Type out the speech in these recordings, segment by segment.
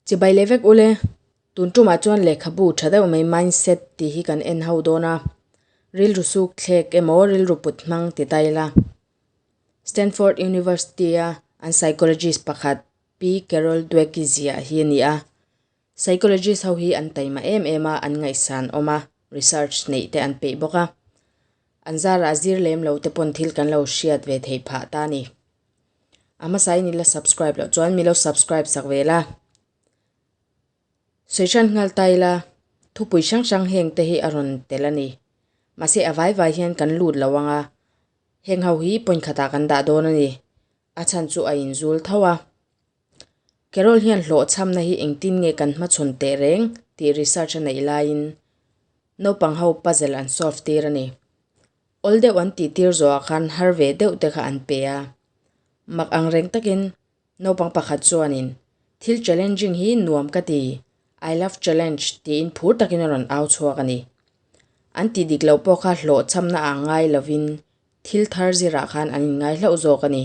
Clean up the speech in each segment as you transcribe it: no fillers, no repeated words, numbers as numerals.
Chibai leh vek ule, tun tumah chuan lehkhabu tha deuh mai mindset tih hi kan en ho dawn a, rilru suk thlek emaw rilru put hmang ti ta ila. Stanford University a an psychologist pakhat Pi Carol Dweck-i ziah hi a ni a. Psychologist ho hi an taima em em a, an ngaihsan awm a, research neih te an peih bawk a. An zarah zir lem lo te pawn thil kan lo hriat ve theih phah ta a ni. A hmasain i la subscribe loh chuan mi lo subscribe sak ve la. Sawi hran nghal ta ila, thupui hrang hrang heng te hi a rawn tel a ni. Mahse a vai vai hian kan lut lo ang a, heng ho hi point khatah kan dah dawn a ni. A chhan chu a inzul tho a. Carol hian hlawhchhamna hi engtin nge kan hmachhawn teh reng tih research a neih laiin naupang ho puzzle an solve tir a ni. Awl deuh an tih tir zawhah khan har ve deuh te kha an pe a. Mak ang reng takin naupang pakhat chuanin thil challenging hi nuam ka ti, I love challenge tiin phur takin a rawn au chhuak a ni. An tih dik loh pawh kha hlawhchhamna ah ngai lovin thil thar zirah khan an inngai hlauh zawk a ni.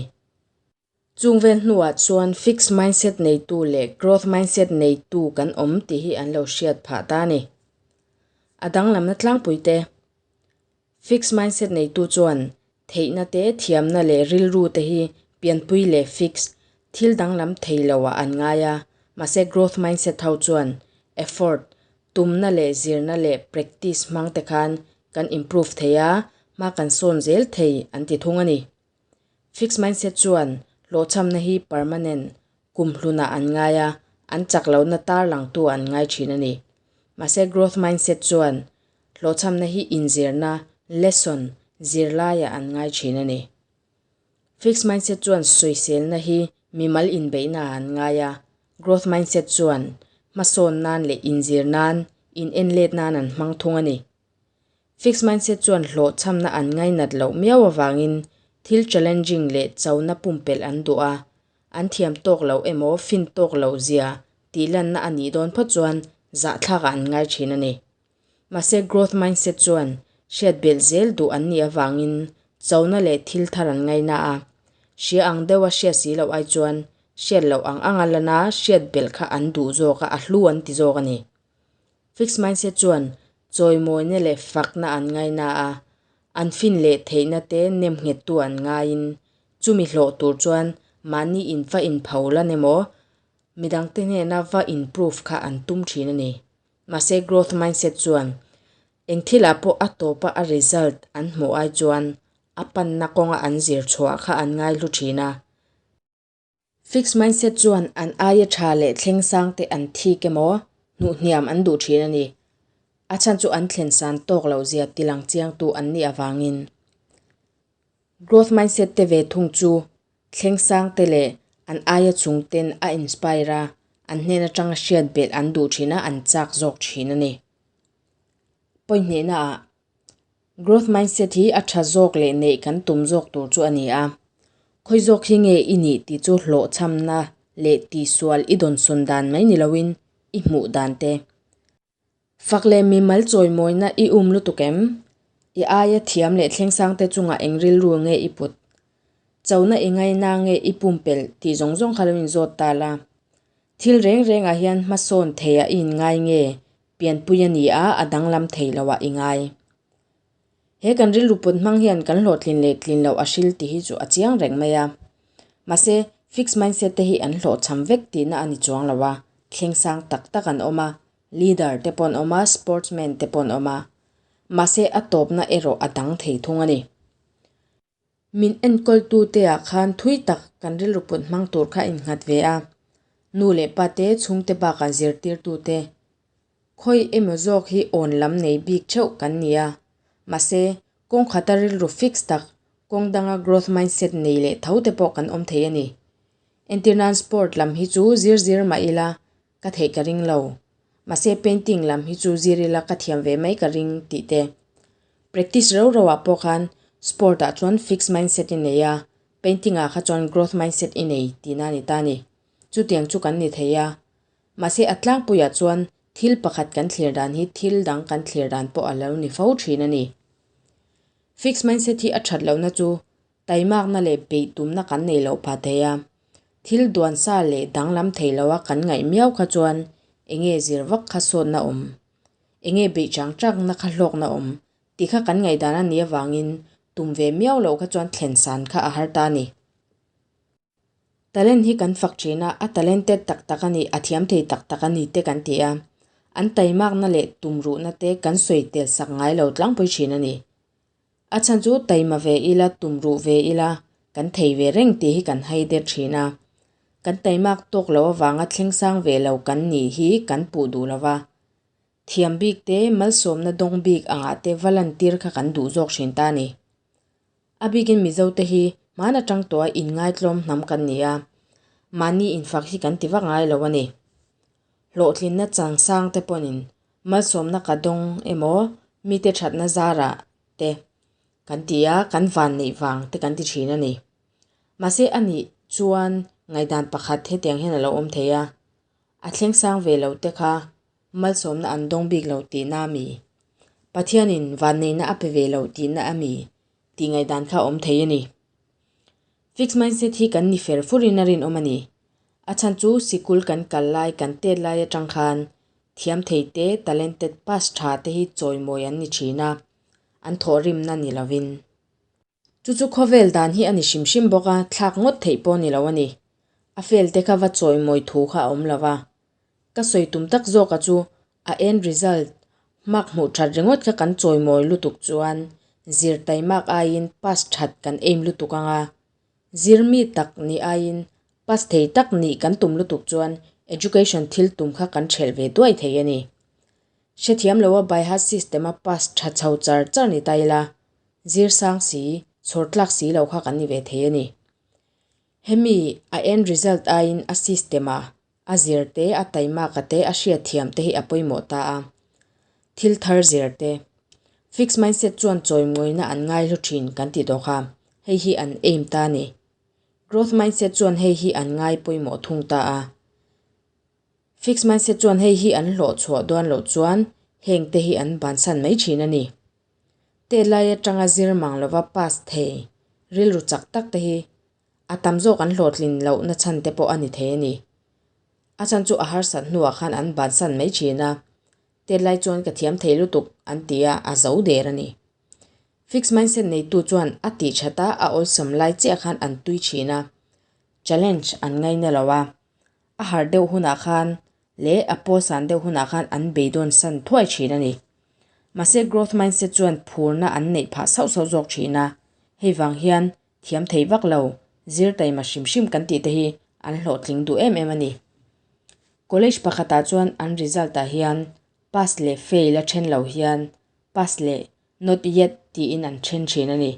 Chung vel hnuah chuan fixed mindset neitu leh growth mindset neitu kan awm tih hi an lo hriat phah ta a ni. A danglamna tlangpui te, Fixed mindset neitu chuan theihna te, thiamna leh rilru te hi pianpui leh fixed, thil danglam thei loah an ngai a, mahse growth mindset ho chuan effort, tumna leh zirna leh practice hmang te khan kan improve thei a, hma kan sawn zel thei an ti thung a ni. Fixed mindset chuan hlawhchhamna hi permanent, kum hlunah an ngai a, an chak lohna tarlangtu an ngai thin a ni. Mahse growth mindset chuan hlawhchhamna hi inzirna, lesson, zirlaiah an ngai thin a ni. Fixed mindset chuan sawiselna hi mimal inbeihnaah an ngai a, growth mindset chuan hmasawn nan leh inzir nan, inenlet nan an hmang thung a ni. Fixed mindset chuan hlawhchhamna an ngainat loh miau avangin thil challenging leh chona pumpelh an duh a, an thiam tawk loh emaw fin tawk loh zia tih lanna a nih dawn phawt chuan zahthlakah an ngai thin a ni. Mahse growth mindset chuan hriat belh zel duh an nih avangin chona leh thil thar an ngaina a, hria ang deuha hriat si loh ai chuan hriat loh ang anga lana hriat belh kha an duh zawk a, a hlu an ti zawk a ni. Fixed mindset chuan chawimawina leh fakna an ngaina a, an fin leh theihna te nem nghettu an ngaiin chumi hlawh tur chuan mahni in va inpho lan emaw midangte hnena va improve kha an tum thin a ni. Mahse growth mindset chuan eng thilah pawh a tawpa a result an hmuh ai chuan a panna kawnga an zir chhuah kha an ngaihlu thin a. Fixed mindset chuan an aia tha leh thleng sang te an thik emaw, hnuh hniam an duh thin a ni. A chhan chu an thlen san tawk loh zia tilang chiangtu an nih avangin. Growth mindset te ve thung chu thleng sang te leh an aia chung ten a inspire a, an hnen atanga hriat belh an duh thin a, an chak zawk thin a ni. Point hnehna ah Growth mindset hi a tha zawk leh neih kan tum zawk tur chu a ni a. Khawi zawk hi nge i nih tih chu hlawhchhamna leh tihsual i dawnsawn dan mai ni loin i hmuh dan te. Fak leh mimal chawimawina i um lutuk em? I aia thiam leh thlengsang te chungah eng rilru nge i put? Chona i ngaina nge i pumpelh tih zawng zawng kha lo inzawt ta la. Thil reng rengah hian hmasawn theiah i inngai nge Pianpui a ni a, a danglam thei lo ah i ngai. He kan rilru put hmang hian kan hlawhtlin leh tlin loh a hril tih hi chu a chiang reng mai a. Mahse, fixed mindset te hi an hlawhchham vek tihna a ni chuang lo a, thleng sang tak tak an awm a, leader te pawh an awm a, sportsman te pawh an awm a. Mahse, a tawpna erawh a dang thei thung a ni. Min enkawltute ah khan thui tak kan rilru put hmang tur kha a innghat ve a, nu leh pa te, chhungte bakah zirtirtute khawi emaw zawk hi awn lam nei bik theuh kan ni a, mahse kawng khata rilru fix tak, kawng danga growth mindset nei leh tho te pawh kan awm thei a ni. Entirnan sport lam hi chu zir zir mah ila ka theih ka ring lo. Mahse painting lam hi chu zir ila ka thiam ve mai ka ring tih te. Practice rau rau ah pawh khan sport ah chuan fixed mindset i nei a, painting ah kha chuan growth mindset i nei tihna a ni ta a ni. Chutiang chu kan ni thei a. Mahse a tlangpuiah chuan thil pakhat kan thlir dan hi thil dang kan thlir dan pawh a lo ni fo thin a ni. Fixed mindset hi a that lohna chu taimakna leh beih tumna kan nei loh phah thei a. Thil duan sa leh danglam thei loa kan ngaih miau kha chuan enge zir vak kha sawtna awm? Enge beih chang chakna kha hlawkna awm? Tih kha kan ngaihdan a nih avangin tum ve miau loh kha chuan thlen san kha a har ta a ni. Talent hi kan fak thin a, a talented tak tak a ni, a thiam thei tak tak a ni te kan ti a. An taimakna leh tumruhna te kan sawi tel sak ngai lo tlangpui thin a ni. A chhan chu taima ve ila, tumruh ve ila, kan thei ve reng tih hi kan hai der thin a. Kan taimak tawk loh avanga thleng sang ve lo kan nih hi kan puh duh lo va. Thiam bik te, malsawmna dawng bik angah te va lantir kha kan duh zawk thin ta a ni. A bikin Mizote hi hman atang tawha inngaitlawm hnam kan ni a, mahni infak hi kan ti vak ngai lo a ni. Hlawhtlinna changsang te pawhin malsawmna ka dawng emaw mite thatna zarah te kan ti a, kan van neih vang te kan ti thin a ni. Mahse a nih chuan ngaihdan pakhat hetiang hian a lo awm thei a, a thleng sang ve lo te kha Malsawmna an dawng bik lo tihna a mi? Pathianin vanneihna a pe ve lo tihna a mi? tih ngaihdan kha a awm thei a ni. Fixed mindset hi kan ni fer furin a rinawm a ni. A chhan chu sikul kan kal lai, kan tet lai atang khan thiam thei te, talented, pass tha te hi chawimawi an ni thin a, an thawhrimna ni lovin. Chu chu khawvel dan hi a ni hrim hrim bawk a, thlak ngawt theih pawh a ni lo a ni. A fel te kha va chawimawi thu kha a awm lo va. Ka sawi tum tak zawka chu a end result hmak hmuh that ringawt kha kan chawimawi lutuk chuan zir taimak aiin pass that kan aim lutuk ang a. Zir mi tak nih aiin pass thei tak nih kan tum lutuk chuan education thil tum kha kan thelh ve duai thei a ni. Hrethiam loa by heart system a pass tha chho char char ni ta ila Zir sang si, chhawr tlak si lo kha kan ni ve thei a ni. Hemi a end result aiin a system a, a zir te, a taimak a te, a hriatthiam te hi a pawimawh ta a. Thil thar zir te. Fixed mindset chuan chawimawina an ngaihlu thin kan ti tawh kha, hei hi an aim ta a ni. Growth mindset chuan hei hi an ngai pawimawh thung ta a. Fixed mindset chuan hei hi an hlawh chhuah dawn loh chuan heng te hi an bansan mai thin a ni. Tet lai atanga zir mang lova pass thei rilru chak tak te hi a tam zawk an hlawhtlin loh na chhan te pawh a ni thei a ni. A chhan chu a harsat hnuah khan an bansan mai thin a, tet lai chuan ka thiam thei lutuk an ti a, a zo der a ni. Fixed mindset neitu chuan a tih that a, a awlsam lai chiah khan an tui thin a, challenge an ngaina lo a, A harh deuh hunah khan leh a pawl san deuh hunah khan an beidawn san thuai thin a ni. Mahse growth mindset chuan phurna an neih phah sauh sauh zawk thin a, hei vang hian thiam thei vak lo, zir taima hrim hrim kan tih te hi an hlawhtling duh em em a ni. College pakhatah chuan an result ah hian pass leh fail a then lo hian pass leh not yet tiin an then thin a ni.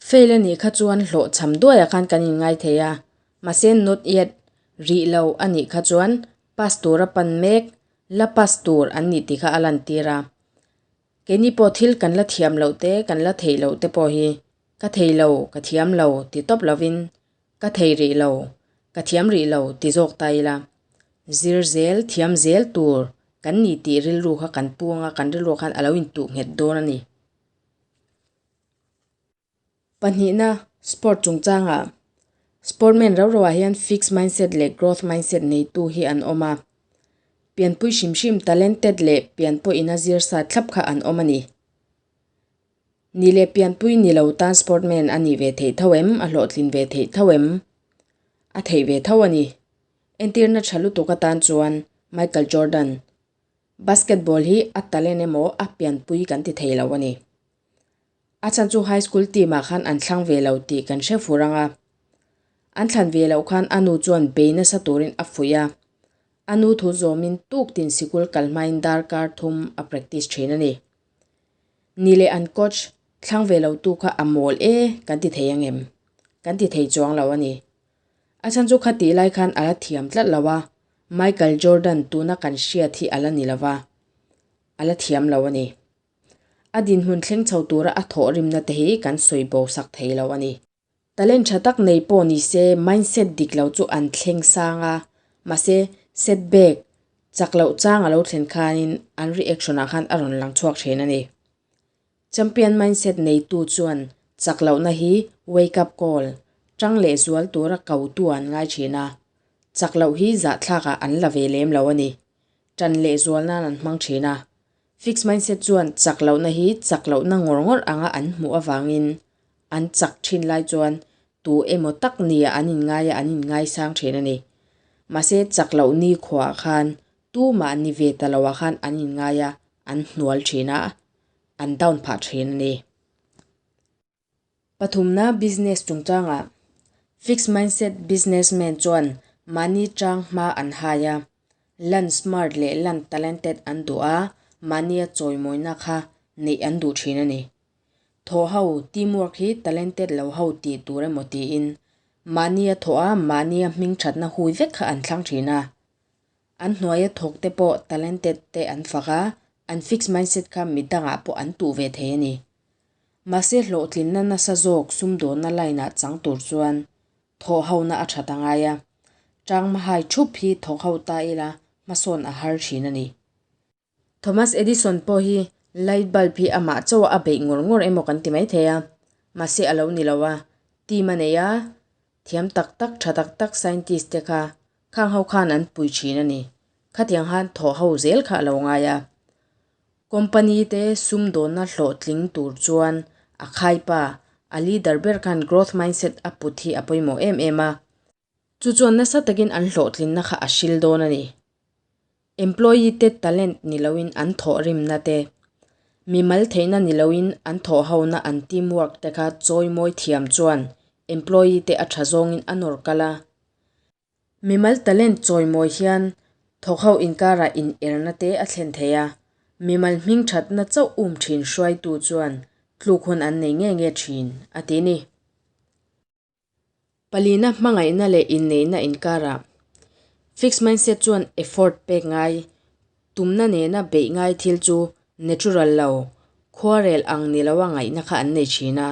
Fail a nih kha chuan hlawhchham duaiah khan kan inngai thei a, mahse not yet rih lo a nih kha chuan pass tura pan mek, la pass tur an nih tih kha a lantir a. Keini pawh thil kan la thiam loh te, kan la theih loh te pawh hi ka thei lo, ka thiam lo ti tawp lovin ka thei rih lo, ka thiam rih lo ti zawk ta ila. Zir zel, thiam zel tur kan ni tih rilru kha kan pu anga kan rilruah khan a lo intuh nghet dawn a ni. Pahnihna, sport chungchangah Sportman rau rauah hian fixed mindset leh growth mindset neitu hi an awm a. Pianpui hrim hrim talented leh pian pawhin a zir sa thlap kha an awm a ni. Ni leh pianpui ni lo tan sportman a nih ve theih tho em? A hlawhtlin ve theih tho em? A theih ve tho a ni. Entirna tha lutuk atan chuan Michael Jordan, Basketball hi a talent emaw a pianpui kan ti thei lo a ni. A chhan chu high school team ah khan an thlang ve lo tih kan hre fur ang a. An thlan ve loh khan a nu chuan bei nasa turin a fuih a. A nu thu zawmin tuk tin sikul kal hmain darkar thum a practice thin a ni. Ni leh an coach thlang ve lo tu kha a mawl e kan ti thei ang em? Kan ti thei chuang lo a ni. A chhan chu khatih lai khan a la thiam tlat lo a, Michael Jordan tuna kan hriat hi a la ni lo va, a la thiam lo a ni. A dinhmun thleng chho tura a thawhrimna te hi kan sawi bo sak thei lo a ni. Talent tha tak nei pawh ni se mindset dik lo chu an thleng sang a, mahse setback, chak loh chang a lo thlen khanin an reaction ah khan a rawn lang chhuak thin a ni. Champion mindset neitu chuan chak lohna hi wake up call, Ṭang leh zual tura kotu an ngai ṭhin a, chak loh hi zahthlakah an la ve lem lo a ni. Ṭan leh zual nan an hmang ṭhin a. Fixed mindset chuan chak lohna hi chak lohna ngawr ngawr anga an hmuh avangin an chak ṭhin lai chuan tu emaw tak nia an inngai a an inngaisang ṭhin a ni. Mahse chak loh ni khuaah khan tumah ni ve ta loah khan an inngai a, an hnual ṭhin a, an down phah ṭhin a ni. Pathumna business chungchangah fixed mindset businessman chuan mahni chang hma an hai a, lan smart leh lan talented an duh a, mahnia chawimawina kha neih an duh thin a ni. Thawh ho, teamwork, hi talented lo ho tih tur emaw tiin mahnia thawh a, mahnia hming thatna hui vek kha an thlang thin a. An hnuaia thawk te pawh talented te an fak a, an fixed mindset kha midangah pawh an tuh ve thei a ni. Mahse hlawhtlinna nasa zawk sumdawnna line ah chang tur chuan thawh hona a that a ngai a, Changmahai thup hi thawk ho ta ila hmasawn a har thin a ni. Thomas Edison pawh hi light bulb hi amah chauh a beih ngawr ngawr emaw kan ti mai thei a, mahse a lo ni lo a, team a nei a, thiam tak tak tha tak tak scientist te kha khang ho khan an pui thin a ni. Khatiang han thawh ho zel kha a lo ngai a. Company te sumdawnna hlawhtling tur chuan a khaipa, a leader ber khan growth mindset a put hi a pawimawh em em a. Chu chuan nasa takin an hlawhtlinna kha a hril dawn a ni. Employee te talent ni loin an thawhrimna te, mimal theihna ni loin an thawhhona an team work te kha chawimawi thiam chuan employee te a tha zawngin a nawr kal a. Mimal talent chawimawi hian thawkho inkarah inerna te a thlen thei a, mimal hming thatna chauh um thin hruaitu chuan tluk hun an nei nge nge thin, a ti ni. Palina hmangaihna leh inneihna inkarah fixed mindset chuan effort pek ngai, tumna nena beih ngai thil chu natural lo, khuarel ang ni loa ngaihna kha an nei thin a.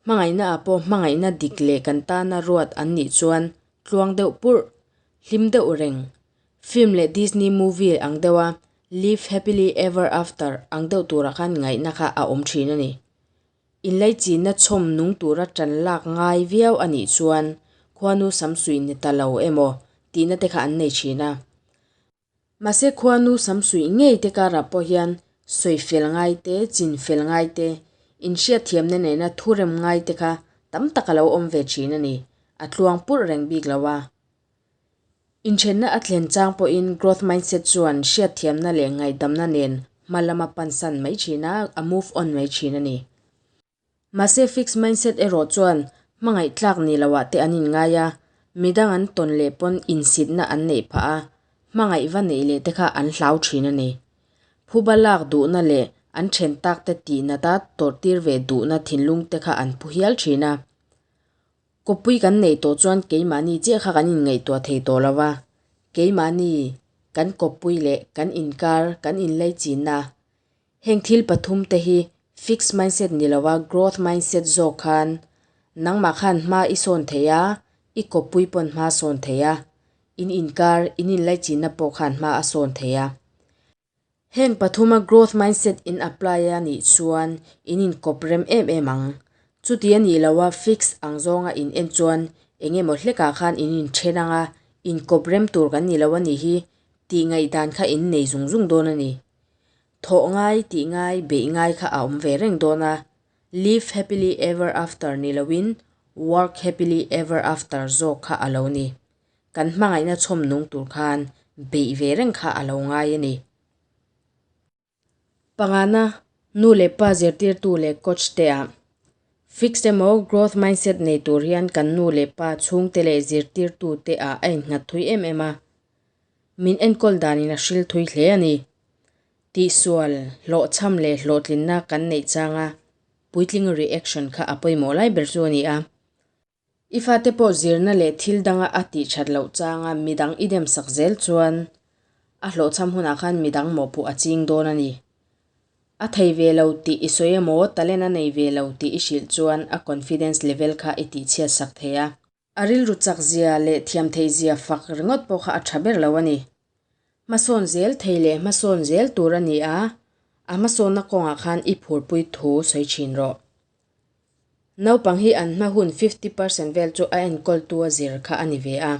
Hmangaihna ah pawh hmangaihna dik leh kan tana ruat an nih chuan tluang deuh purh, hlim deuh reng. Film leh Disney movie ang deuha Live Happily Ever After ang deuh turah khan ngaihna kha a awm thin a ni. Inlaichinna chhawm nung tura tan lak ngai viau a nih chuan khuanu samsuih ni ta lo emaw tihna te kha an nei thin a. Mahse khuanu samsuih ngei te karah pawh hian sawi fel ngai te, chin fel ngai te, inhriatthiamna nena thu rem ngai te kha tam tak a lo awm ve thin a ni, a tluang purh reng bik lo a. Inthenna a thlen chang pawhin growth mindset chuan hriatthiamna leh ngaihdamna nen hma lama pansan mai thin a, a move on mai thin a ni. Mahse fixed mindset erawh chuan hmangaih tlak ni loah te an inngai a, midang an tawn leh pawn insitna an neih phah a, hmangaih va neih leh te kha an hlau thin a ni. Phuba lak duhna leh an then tak te tihnata tawrhtir ve duhna thinlung te kha an phu hial thin a. Kawppui kan neih tawh chuan keimahni chiah kha kan inngaihtuah thei tawh lo va, keimahni kan kawppui leh kan inkar kan inlaichinna Heng thil pathum te hi fixed mindset ni lova growth mindset zawk khan nangmah khan hma i sawn thei a, i kawppui pawn hma sawn thei a, in inkar, in inlaichinna pawh khan hma a sawn thei a. Heng pathuma growth mindset in apply a nih chuan in inkawp rem em em ang. Chuti a nih loha fixed ang zawnga in en chuan eng emaw hlekah khan in inthen ang a, inkawp rem tur kan ni lo a nih hi tih ngaihdan kha in nei zung zung dawn a ni. Thawh ngai, tih ngai, beih ngai kha a awm ve reng dawn a, live happily ever after ni loin work happily ever after zawk kha a lo ni. Kan hmangaihna chhawm nung tur khan beih ve reng kha a lo ngai a ni. Pangana, nu leh pa zirtirtu leh coach te ah fixed emaw growth mindset nei tur hian kan nu leh pa chhungte leh zirtirtu te ah a innghat thui em em a. Min enkawl danin a hril thui hle a ni. Tihsual, hlawhchham leh hlawhtlinna kan neih changa puitling reaction kha a pawimawh lai ber chu a ni a. I fate pawh zirna leh thil danga a tih that loh changa midang i demsak zel chuan a hlawhchham hunah khan midang mawhpuh a ching dawn a ni. A thei ve lo tih i sawi emaw talent a nei ve lo tih i hrilh chuan a confidence level kha i tihchhiatsak thei a. A rilru chak zia leh thiam theih zia fak ringawt pawh kha a tha ber lo a ni. Hmasawn zel thei leh hmasawn zel tur a ni a, a hmasawnna kawngah khan i phurpui thu sawi thin rawh. Naupang hi an hma hun 50% vel chu a enkawltu a zir kha a ni ve a.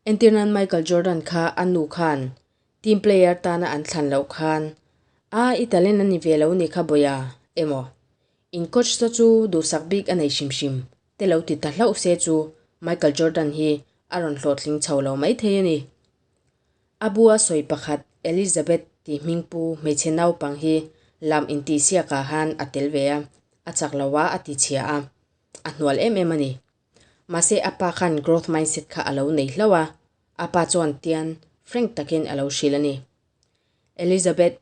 Entirnan Michael Jordan kha a nu khan team player tana an thlan loh khan A i talent a ni ve lo ni kha Boya emaw in coach saw chu duhsak bik a nei hrim hrim te lo ti ta hlauh se chu Michael Jordan hi a rawn hlawhtling chho lo maithei a ni. A bua sawi pakhat Elizabeth tih hmingpu hmeichhe naupang hi lam intihsiakah han a tel ve a, a chak lo a, a ti chhia a, a hnual em em a ni. Mahse a pa khan growth mindset kha a lo nei hlauh a, a pa chuan tian frank takin a lo hrilh a ni. Elizabeth,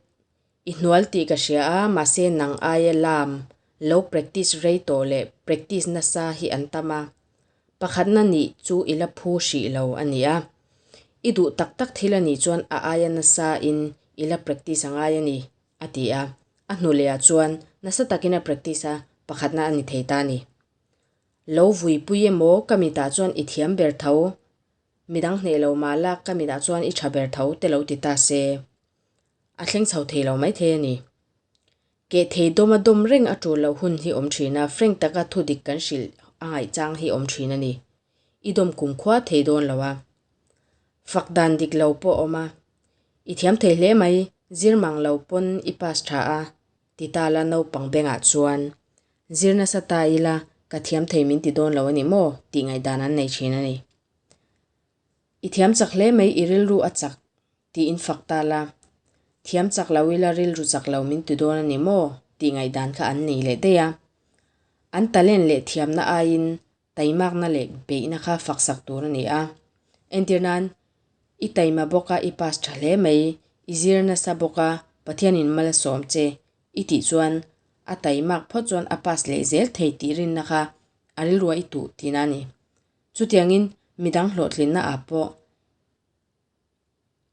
i hnual tih ka hria a, mahse nang aia lam lo practice rei tawh leh practice nasa hi an tam a, pakhatna nih chu i la phu hrih lo a ni a. I duh tak tak thil a nih chuan a aia nasa in i la practice a ngai a ni, a ti a. A hnu lehah chuan nasa takin a practice a, pakhatna a ni thei ta a ni. Lo vuipui emaw ka mitah chuan i thiam ber tho, midang hneh lo mah la ka mitah chuan i tha ber tho te lo ti ta se. A thleng chho thei lo maithei a ni. Keh thei dawma dawm reng a tul loh hun hi awm thin a, frank taka thu dik kan hrilh a ngaihchang hi awm thin a ni. I dawm kumkhua thei dawn lo a. Fak dan dik lo pawh a awm a. I thiam thei hle mai, zir mang lo pawn i pass tha a, ti ta la naupang bengah chuan Zir nasa ta ila ka thiam thei min ti dawn lo a ni maw? tih ngaihdan an nei thin a ni. I thiam chak hle mai i rilru a chak tiin fak ta la, thiam chak lo ila rilru chak lo min ti dawn a ni maw? tih ngaihdan kha an nei leh daih a. An talent leh thiamna aiin taimakna leh beihna kha faksak tur a ni a. Entir nan, I taima bawk a i pass tha hle mai, i zir nasa bawk a, Pathianin mal a sawm che i tih chuan a taimak phawt chuan a pass leh zel thei tih rinna kha a rilrua i tuh tihna a ni. Chutiangin midang hlawhtlinna ah pawh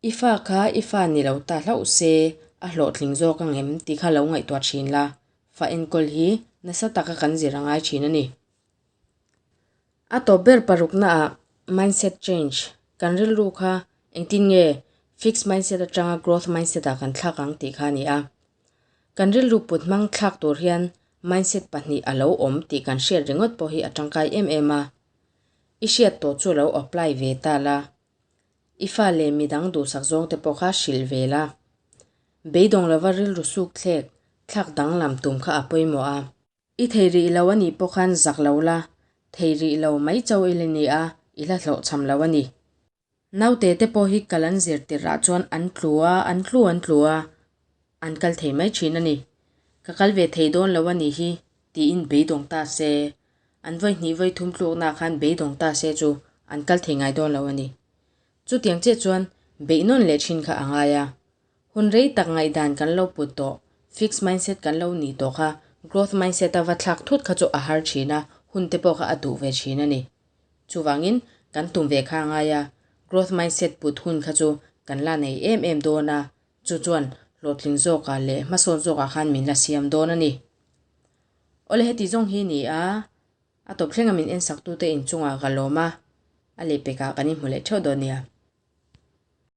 i fa kha i fa ni lo ta hlauh se a hlawhtling zawk ang em tih kha lo ngaihtuah thin la, fa enkawl hi nasa taka kan zir a ngai thin a ni. A tawp ber parukna ah mindset change kan rilru kha engtin nge fixed mindset atanga growth mindset ah kan thlak ang tih kha a ni a. Kan rilru put hmang thlak tur hian mindset pahnih a lo awm tih kan hriat ringawt pawh hi a tangkai em em a. I hriat tawh chu lo apply ve ta la. I fa leh midang duhsak zawng te pawh kha hrilh ve la. Beidawng lova rilru suk thlek thlak danglam tum kha a pawimawh a. I thei rih lo a nih pawh khan zak lo la, thei rih lo mai chauh i la ni a, i la hlawhchham lo a ni. Naute te pawh hi kal an zir tirh ah chuan an tlu a, an tlu an tlu a, an kal thei mai thin a ni. Ka kal ve thei dawn lo a nih hi tiin beidawng ta se, an vawi hnih vawi thum tlukna khan beidawng ta se chu an kal thei ngai dawn lo a ni. Chutiang chiah chuan beih nawn leh thin kha a ngai a, Hun rei tak ngaihdan kan lo put tawh, fixed mindset kan lo nih tawh kha growth mindset a va thlak thut kha chu a har thin a, hun te pawh kha a duh ve thin a ni. Chuvangin kan tum ve kha a ngai a, growth mindset put hun kha chu kan la nei em em dawn a, chu chuan hlawhtling zawkah leh hmasawn zawkah khan min la siam dawn a ni. Awle heti zawng hi ni a, a tawp thlenga min ensaktute inchungah ka lawm a, a lehpekah kan inhmu leh theuh dawn nia.